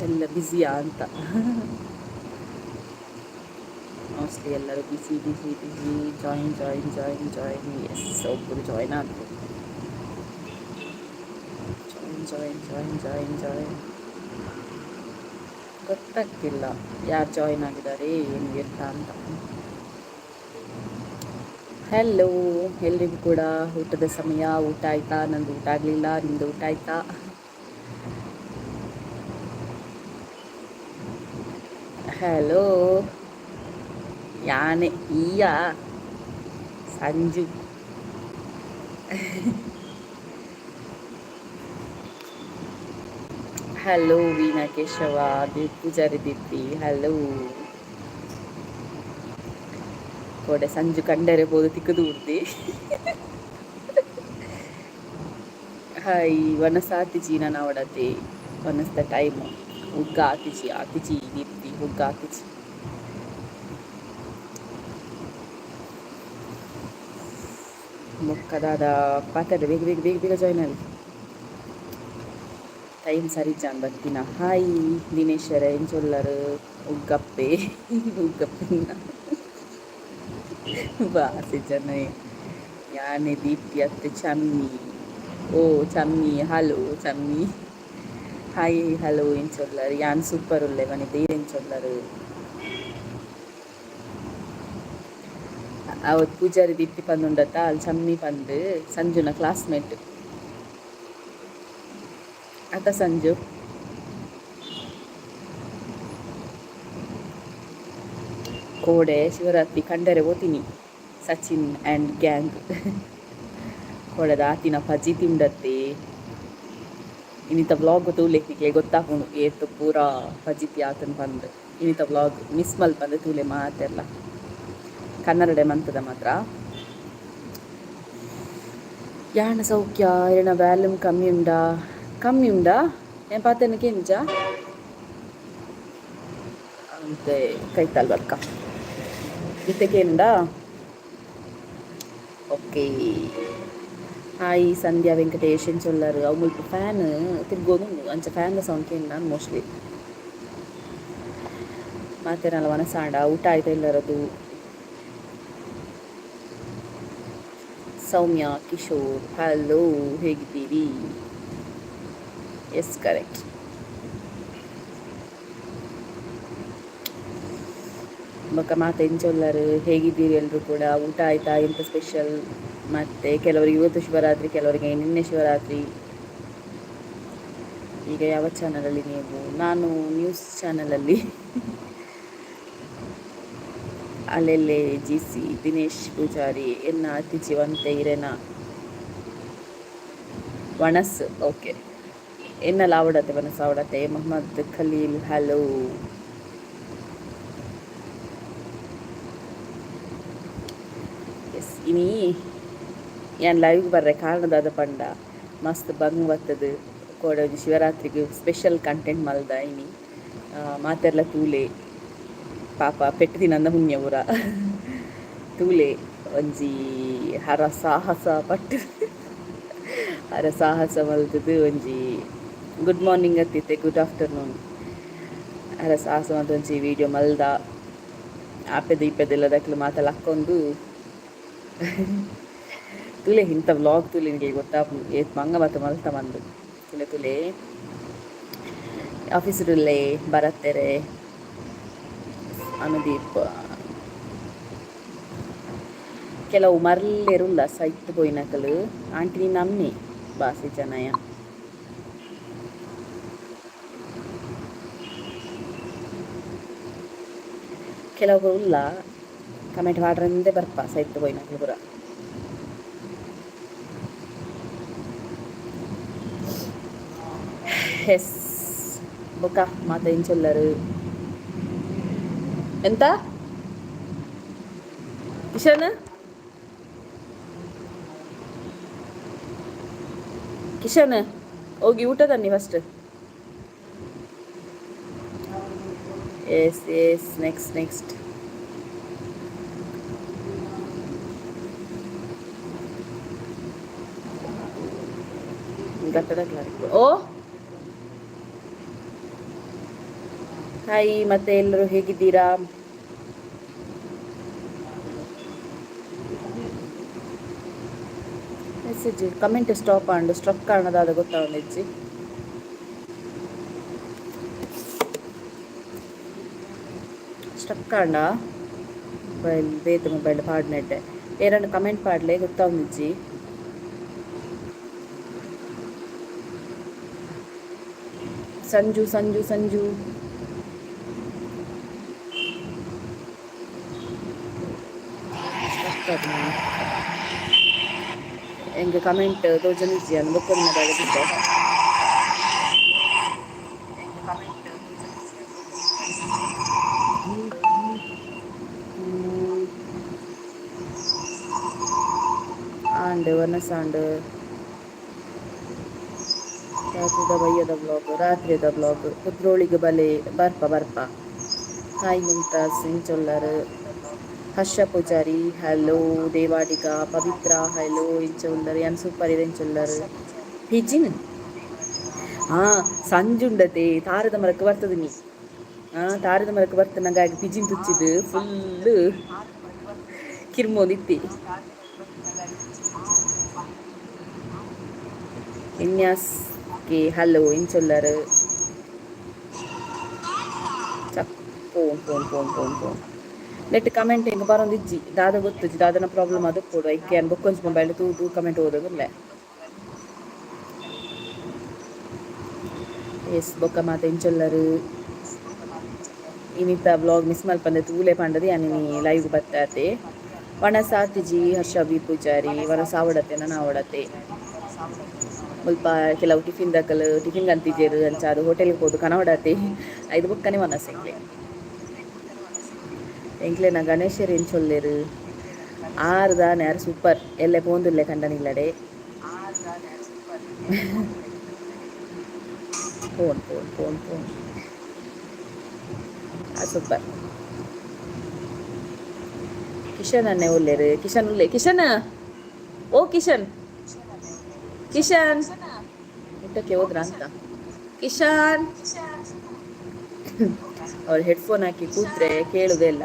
ಎಲ್ಲ ಬ್ಯುಸಿಯಾ ಅಂತ. ಮೋಸ್ಟ್ಲಿ ಎಲ್ಲರೂ busy, busy, busy. Join, join, join, join. Yes, ಒಬ್ಬರು ಜಾಯ್ನ್ ಆದರು. Join, join, join, join, join. ಗೊತ್ತಾಗ್ತಿಲ್ಲ ಯಾರು ಜಾಯ್ನ್ ಆಗಿದ್ದಾರೆ, ಏನು ಎತ್ತ ಅಂತ. ಹಲೋ ಎಲ್ರಿಗೂ ಕೂಡ. ಊಟದ ಸಮಯ, ಊಟ ಆಯ್ತಾ? ನಂದು ಊಟ ಆಗಲಿಲ್ಲ, ನಿಮ್ಮದು ಊಟ ಆಯ್ತಾ? ಹಲೋ, ಯಾನೆ ಈಯ ಸಂಜು. ಹಲೋ ವೀಣಾ ಕೇಶವ, ದೀಪ್ ಪೂಜಾರಿ, ದೀಪ್ತಿ, ಹಲೋ. ಕೋಡೆ ಸಂಜು ಕಂಡರೆ ಬೋದು ತಿಕ್ಕದು ಉರ್ದಿ. ಹಾಯ್, ವನಸಾತಿಜಿ ನಾನು ಅವಡತೆ ವನಸ್ದ ಟೈಮ್. ಹುಗ್ಗ ಆತಿಜಿ, ಆತಿಜಿ ದೀಪ್ತಿ, ಹುಗ್ಗ ಆತಿಜಿ. ಮೊಕ್ಕದಾದ ಪಾತ್ರೆ. ಬೇಗ ಬೇಗ ಬೇಗ ಬೇಗ ಜಾಯ್ನ್ ಆಗಿ, ಟೈಮ್ ಸರಿ ಜಾನ್ ಬರ್ತೀನ. ಹಾಯ್ ದಿನೇಶ್ವರ, ಎಂಚೊಲ್ಲರು? ಉಗ್ಗಪ್ಪೆ, ಉಗ್ಗಪ್ಪೆ ಬಾಸಿ ಜನ. ಯಾನೆ ದೀಪ್ತಿ ಅತ್ತೆ. ಚಮ್ಮಿ, ಓ Chammi, hello Chammi. Hi, hello, ಎಂಚೊಲ್ಲರು? ಯಾನ್ ಸೂಪರ್ ಉಲ್ಲೆ ವನಿತ, ಎಂಚೊಲ್ಲರು? ಅವತ್ತು ಪೂಜಾರಿ ದೀಪ್ತಿ ಪಂದುಂಡತ್ತ, ಅಲ್ಲಿ ಚಮ್ಮಿ ಪಂದು ಸಂಜುನ ಕ್ಲಾಸ್ಮೇಟ್ ಅತ್ತ ಸಂಜು. ಕೋಡೆ ಶಿವರಾತ್ರಿ ಕಂಡರೆ ಓತೀನಿ ಸಚಿನ್ ಆ್ಯಂಡ್ ಗ್ಯಾಂಗ್. ಕೋಡೆದ ಆತಿನ ಪಜಿ ತಿಂಡತ್ತೆ. ಇನ್ನಿತ ವ್ಲಾಗ್ ತೂಲೆ, ನಿಕ್ಲೆ ಗೊತ್ತಾಪುಂಡು ಏತ್ ಪೂರ ಫಜಿತಿ ಆತನ್ ಪಂದ್. ಇನ್ನಿತ ವ್ಲಾಗ್ ಮಿಸ್ ಮಲ್ಪಂದೆ ತೂಲೆ ಮಾತೆಲ್ಲ. ಕನ್ನಡಡೆ ಮಂತದ ಮಾತ್ರ. ಯಾಣ ಸೌಖ್ಯ. ಇರೆನ ವ್ಯಾಲ್ಯೂಮ್ ಕಮ್ಮಿ ಉಂಡಾ? ಕಮ್ಮಿ ಉಂಡಾ? ಏನ್ ಪಾತೆರ್ನ ಕೇಂಜ ಅಂತೆ. ಕೈತಾಲ್ ಬರ್ಕ ಇತ್ತೆ ಕೇನುಂಡಾ? ಓಕೆ. ಹಾಯ್ ಸಂಧ್ಯಾ ವೆಂಕಟೇಶ್, ಎಂಚೊಲ್ಲರು? ಅವು ಮುಲ್ಪ ಫ್ಯಾನ್ ತಿರ್ಗೋದು, ಅಂಚ ಫ್ಯಾನ್ ಸೌಂಡ್ ಕೇನ್ ನಾನು ಮೋಸ್ಟ್ಲಿ. ಮಾತೆರ್ನಲ ವನಸಾಂಡ. ಊಟ ಆಯ್ತಾ ಎಲ್ಲರದು? ಸೌಮ್ಯ ಕಿಶೋರ್, ಹಲೋ, ಹೇಗಿದ್ದೀರಿ? Yes, correct. ಬೊಕ್ಕ ಮಾತ ಎಂಚೊಲ್ಲರು? ಹೇಗಿದ್ದೀರಿ ಎಲ್ಲರೂ ಕೂಡ? ಊಟ ಆಯ್ತಾ? ಎಂತ ಸ್ಪೆಷಲ್? ಮತ್ತು ಕೆಲವರಿಗೆ ಇವತ್ತು ಶಿವರಾತ್ರಿ, ಕೆಲವರಿಗೆ ನಿನ್ನೆ ಶಿವರಾತ್ರಿ. ಈಗ ಯಾವ ಚಾನಲಲ್ಲಿ ನೀವು? ನಾನು ನ್ಯೂಸ್ ಚಾನಲಲ್ಲಿ. ಅಲ್ಲೆಲ್ಲೆ ಜಿ ಸಿ ದಿನೇಶ್ ಪೂಜಾರಿ, ಎನ್ನ ಅತಿಜಿ ಇರೆನ ವಣಸ್. ಓಕೆ, ಎನ್ನಲ ಆವಡತೆ ವನಸ್ ಆವಡತೆ. ಮೊಹಮ್ಮದ್ ಖಲೀಲ್, ಹಲೋ. ಎಸ್, ಇನಿ ಯಾನ್ ಲೈವ್ ಬರ್ರೆ ಕಾರಣದಾದ ಪಂಡ ಮಸ್ತ್ ಬಂಗ್ ಬತ್ತದು. ಕೋಡೆ ಒಂಜಿ ಶಿವರಾತ್ರಿಗೆ ಸ್ಪೆಷಲ್ ಕಂಟೆಂಟ್ ಮಲ್ದ ಇನಿ. ಮಾತೆರ್ಲ ತೂಲೆ. ಪಾಪ ಪೆಟ್ಟು ತಿನ್ನಂದ ಪುಣ್ಯ ಪೂರ. ತೂಲೆ, ಒಂಜಿ ಹರ ಸಾಹಸ ಪಟ್ಟು, ಹರ ಸಾಹಸ ಮಲ್ತುದು. ಒಂಜಿ ಗುಡ್ ಮಾರ್ನಿಂಗ್ ಅತ್ತಿತ್ತೆ, ಗುಡ್ ಆಫ್ಟರ್ನೂನ್. ಹರ ಸಾಹಸ ಮಲ್ತ್ ಒಂಜಿ ವೀಡಿಯೋ ಮಲ್ದ. ಆಪೆದ ಈಪೆದೆಲ್ಲ ದಕ್ಲು ಮಾತ ಲಕ್ಕೊಂದು. ತೂಲೆ, ಇಂಥ ವ್ಲಾಗ್ ತೂಲೆ, ನಿಮಗೆ ಗೊತ್ತಾಪುಂಡು ಏತ್ ಮಂಗ ಮಾತ ಮಲ್ತ ಮಂದು. ತೂಲೆ ತೂಲೆ. ಆಫೀಸರುಲ್ಲೆ ಬರತ್ತೆರೆ ಅನುದೀಪ್. ಕೆಲವು ಮರ್ಲೆರುಲ್ಲ ಸೈತ್ ಪೋಯಿನಕಲು. ಆಂಟಿ ನಿನ್ನ ಅಮ್ಮೆ ಬಾಸಿ ಜನಯ. ಕೆಲವು ಉಲ್ಲ ಕಮೆಂಟ್ ಮಾಡ್ರಂದೆ ಬರ್ಪ ಸೈತ್ ಪೋಯಿನಕಲು ಪೂರ. ಎಸ್, ಬೊಕ ಮಾತ ಎಂಚೊಲ್ಲರು? ಎಂತ ಕಿಶನ್, ಕಿಶನ್, ಹೋಗಿ ಊಟ ತನ್ನಿ first. Yes, yes, next, next. ಓ ಹಾಯ್, ಮತ್ತೆ ಎಲ್ಲರೂ ಹೇಗಿದ್ದೀರಾ? ಮೆಸೇಜ್ ಕಮೆಂಟ್ ಸ್ಟಾಪ್ ಆಂಡ್ ಸ್ಟ್ರಕ್ ಆಣದಾದ ಗೊತ್ತಾವೊಂದಿಜ್ಜಿ. ಸ್ಟ್ರಕ್ ಆಂಡ ಮೊಬೈಲ್ ಬೇತೆ ಮೊಬೈಲ್ ಪಾಡ್ನೆಡ್ಡೆ ಏರನ್ನು ಕಮೆಂಟ್ ಪಾಡ್ಲೆ ಗೊತ್ತಾವೊಂದಿಜ್ಜಿ. ಸಂಜು ಸಂಜು ಸಂಜು ಸ್ಟ್ರಕ್ ಆತ್ನ ಎಂಕ್ ಕಮೆಂಟ್ ತೋಜೊಂದಿಜ್ಜಿ ಅನ್ ಬೊಕ್ಕೊಂಜಿ ಮೊಬೈಲ್ ಬಿಟ್ಟೆ. ಆಂಡ್ ವನಸಾಂಡ್ ರಾತ್ರಿದ ಬಯ್ಯದ ಬ್ಲಾಗ್, ರಾತ್ರಿದ ಬ್ಲಾಗ್. ಕುದ್ರೋಳಿಗ್ ಬಲೆ, ಬರ್ಪ ಬರ್ಪ. ಹಾಯ್ ಮುಂತಾಜ್ ಇಂಚೊಲ್ಲರ್. ಹರ್ಷ ಪೂಜಾರಿ ಹಲೋ. ದೇವಾಡಿಗ ಪವಿತ್ರ ಹಲೋ. ಇಂಚೊಲ್ಲರ್ ಯಾನ್ ಸೂಪರ್ ಇರ್ ಇಂಚೊಲ್ಲರ್. ಪಿಜಿನ್ ಹಾ ಸಂಜುಂಡತೆ ತಾರದ ಮರಕ್ ಬರ್ತದ ನೀ. ತಾರದ ಮರಕ್ ಬರ್ತನಗ ಪಿಜಿನ್ ತುಚ್ಚಿದ್ ಫುಲ್ ಕಿರ್ಮೋದಿತ್ತಿ. ಇನ್ಯಾಸ್ ಕೆ ಹಲೋ ಇಂಚೊಲ್ಲರ್. ಚಕ್ phone phone phone phone phone net comment ಎಂಕ್ ಬರೊಂದಿಜ್ಜಿ ದಾದ ಗೊತ್ತುಜ್ಜಿ ದಾದನ ಪ್ರಾಬ್ಲಮ್ ಆದಿಪ್ಪೊಡು ಐಕೆ ಯಾನ್ ಬೊಕ್ಕೊಂಜಿ ಮೊಬೈಲ್ ತೂದು ಕಮೆಂಟ್ ಓದೊಂದುಲ್ಲೆ. ಎಸ್ ಬೊಕ್ಕ ಮಾತ ಇಂಚೊಲ್ಲರ್. ಇನಿತ ವ್ಲಾಗ್ ಮಿಸ್ ಮಲ್ಪಂದೆ ತೂಲೆ ಪಂಡದ್ ಯಾನ್ ಇನಿ ಲೈವ್ ಬತ್ತಾತೆ. ವಣಸ್ ಆತಿಜಿ ಹರ್ಷ ಬಿ ಪೂಜಾರಿ ವನಸ್ ಆವಡತೆ ನನ ಆವಡತೆ. ಮುಲ್ಪ ಕೆಲವು ಟಿಫಿನ್ ದಕಲ್ ಟಿಫಿನ್ ಕಂತಿಜೆರ್ ಅಂಚಾದ್ ಹೋಟೆಲ್ ಪೋದು ಕನವಡತೆ ಐದು ಬೊಕ್ಕನೆ ವನಸ್ ಎಂಕ್ಲೆ. ಎಂಕ್ಲೆನ ಗಣೇಶೆರ್ ಎಂಚೊಲ್ಲೆರ್ ಆರ್ ದಾನೆ ಆರ್ ಸೂಪರ್ ಎಲ್ಲೆ ಪೋಂದುಲ್ಲೆ ಕಂಡನಿಲ್ಲಡೆ. Phone phone phone phone super. Kishan ಅಣ್ಣೆ ಉಲ್ಲೆರ್ ಕಿಶನ್ ಉಲ್ಲೆ ಕಿಶನ್ ಓ ಕಿಶನ್ ಕಿಶನ್ ಊಟಕ್ಕೆ ಹೋದ್ರ ಅಂತ ಕಿಶನ್. ಅವ್ರು ಹೆಡ್ಫೋನ್ ಹಾಕಿ ಕೂತ್ರೆ ಕೇಳುದೇ ಇಲ್ಲ.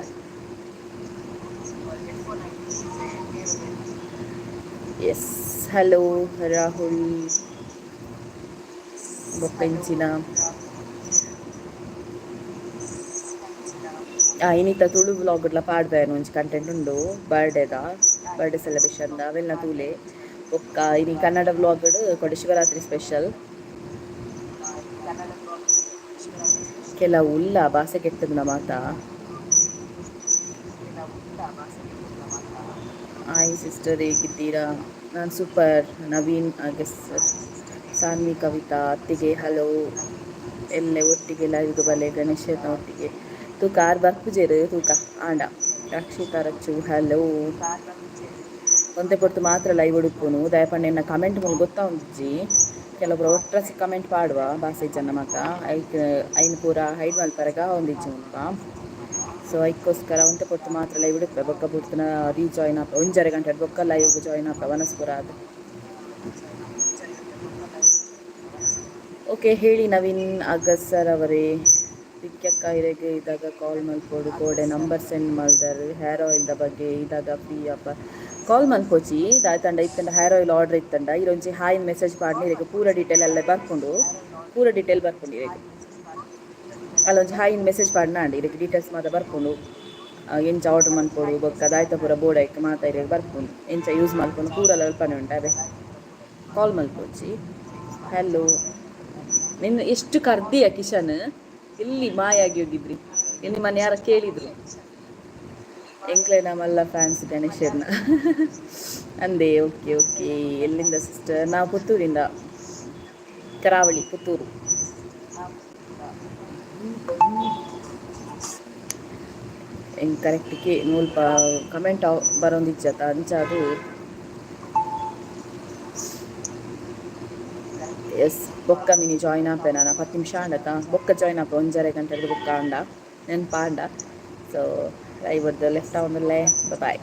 ಎಸ್ ಹಲೋ ರಾಹುಲ್ ಬೊಕ್ಕ ಇಂಚಿನ ಇನಿತ ತುಳು ವ್ಲಾಗ್ಡ್ಲ ಪಾಡ್ಬೆರ್ ಒಂಜಿ ಕಂಟೆಂಟ್ ಉಂಡು ಬರ್ಡೇದ ಬರ್ಡೇ ಸೆಲೆಬ್ರೇಷನ್ the ಅವೆಲ್ನ ತೂಲೆ. ಬೊಕ್ಕ ಇನಿ ಕನ್ನಡ ವ್ಲಾಗ್ಡ್ ಕೊಡೆ ಶಿವರಾತ್ರಿ ಸ್ಪೆಷಲ್. ಕೆಲವು ಉಲ್ಲ ಬಾಸೆ ಕೆಟ್ಟದ ಮಾತ. ಹಾಯ್ ಸಿಸ್ಟರ್ ಹೇಗಿದ್ದೀರಾ? ನಾನು ಸೂಪರ್. ನವೀನ್ ಸರ್ ಸಾನ್ವಿ ಕವಿತಾ ಅತ್ತಿಗೆ ಹಲೋ. ಎಲ್ಲೆ ಒಟ್ಟಿಗೆ ಲೈವ್ಗ್ ಬಲೆ ಗಣೇಶನ ಒಟ್ಟಿಗೆ ತೂಕ ಆರ್ ಬರ್ಪುಜೆರ್ ತೂಕ ಆಂಡ. ರಕ್ಷಿತಾ ರಚ್ಚು ಹಲೋ. ಒಂತೆ ಪೊರ್ತು ಮಾತ್ರ ಲೈವ್ ಉಡುಪುನು ದಾಯೆ ಪಂಡ ಎನ್ನ ಕಮೆಂಟ್ ಮೂಲು ಗೊತ್ತಾವುಂದಿಜ್ಜಿ. ಕೆಲವೊಬ್ರು ಒಟ್ರಾಸಿ ಕಮೆಂಟ್ ಪಾಡುವ ಬಾಸೆ ಜನ ಮಾತ ಐಕ್ ಐನ್ ಪೂರ ಹೈಡ್ ಮಲ್ಪರೆಗ ಆವೊಂದಿಜ್ಜಿ ಮುಲ್ಪ. ಸೊ ಐಕ್ಕೋಸ್ಕರ ಒಂತೆ ಪೊರ್ತು ಮಾತ್ರ ಲೈವ್ ಉಡುಪೆ ಬೊಕ್ಕ ಪೊರ್ತುನ ರೀಜಾಯ್ನ್ ಆಪ ಒಂಜರೆ ಗಂಟೆ ಬೊಕ್ಕ ಲೈವ್ ಜಾಯ್ನ್ ಆಪ ವನಸ್ ಪೂರ ಆದ್. ಓಕೆ ಹೇಳಿ ನವೀನ್ ಅಗಸ್ ಸರ್ ಅವರೇ. ವಿಕ್ಯಕ್ಕ ಇರೆಗ್ ಇದಾಗ ಕಾಲ್ ಮಲ್ಪೊಡು ಕೋಡೆ ನಂಬರ್ ಸೆಂಡ್ ಮಲ್ದರ್ ಹೇರ್ ಆಯಿಲ್ದ ಬಗ್ಗೆ ಇದಾಗ ಫ್ರೀ ಅಪ ಕಾಲ್ ಮಲ್ಪೊಚಿ ದಾಯ್ತಂಡ ಇತ್ತಂಡ ಹೇರ್ ಆಯಿಲ್ ಆರ್ಡರ್ ಇತ್ತಂಡ ಇರೊಂಜಿ ಹಾಯ್ ಮೆಸೇಜ್ ಪಾಡ್ನಿ ಇರೆಗ್ ಪೂರ ಡೀಟೇಲ್ ಅಲ್ಲೇ ಬರ್ಪುಂಡು ಪೂರ ಡೀಟೇಲ್ ಬರ್ಪುಂಡು ಇರೆಗ್ ಅಲ್ಲೊಂಜಿ ಹಾಯ್ ಮೆಸೇಜ್ ಪಾಡ್ನ ಇರೆಗ್ ಡೀಟೇಲ್ಸ್ ಮಾತ ಬರ್ಪುಂಡು ಎಂಚ ಆರ್ಡರ್ ಮನ್ಪೊಡು ಬೊಕ್ಕ ದಾಯ್ತ ಪೂರ ಬೋರ್ಡ್ ಐಕ್ ಮಾತ ಇರೆಗ್ ಬರ್ಪುಂಡು ಎಂಚ ಯೂಸ್ ಮಲ್ಪೊಡು ಪೂರ ಅಲ್ಪನೆ ಉಂಡು ಅವೇ ಕಾಲ್ ಮಲ್ಪೊಚಿ. ಹಲೋ ನಿನ್ನ ಎಷ್ಟು ಕರ್ದಿಯ ಕಿಶನ್ ಎಲ್ಲಿ ಮಾಯಾಗಿ ಹೋಗಿದ್ರಿ? ಎಲ್ಲಿ ಮನೆ ಯಾರ ಕೇಳಿದ್ರು ಎಂಕ್ಲೆನ ಮಲ್ಲ ಫ್ಯಾನ್ಸ್ ಗಣೇಶರ್ನ ಅಂದೆ. ಓಕೆ ಓಕೆ ಎಲ್ಲಿಂದ ಸಿಸ್ಟರ್? ನಾವು ಪುತ್ತೂರಿಂದ, ಕರಾವಳಿ ಪುತ್ತೂರು. ಎಂಕ್ ಕರೆಕ್ಟ್ ಕೆ ಮುಲ್ಪ ಕಮೆಂಟ್ ಬರೊಂದಿಜ್ಜತ ಅಂಚಾದ್ ಎಸ್ ಬೊಕ್ಕ ಮಿನಿ ಜಾಯ್ನ್ ಆಪೆ ನಾನು 10 ನಿಮಿಷ ಆಂಡತ ಬೊಕ್ಕ ಜಾಯ್ನ್ ಆಪೆ ಒಂಜರೆ ಗಂಟೆಡ್ದ್ ಬೊಕ್ಕ ಆಂಡ ನೆನ್ಪಾಂಡ. ಸೊ ಲೈವ್ ಲೆಫ್ಟ್ ಆವೊಂದುಲ್ಲೆ. ಬಾಯ್.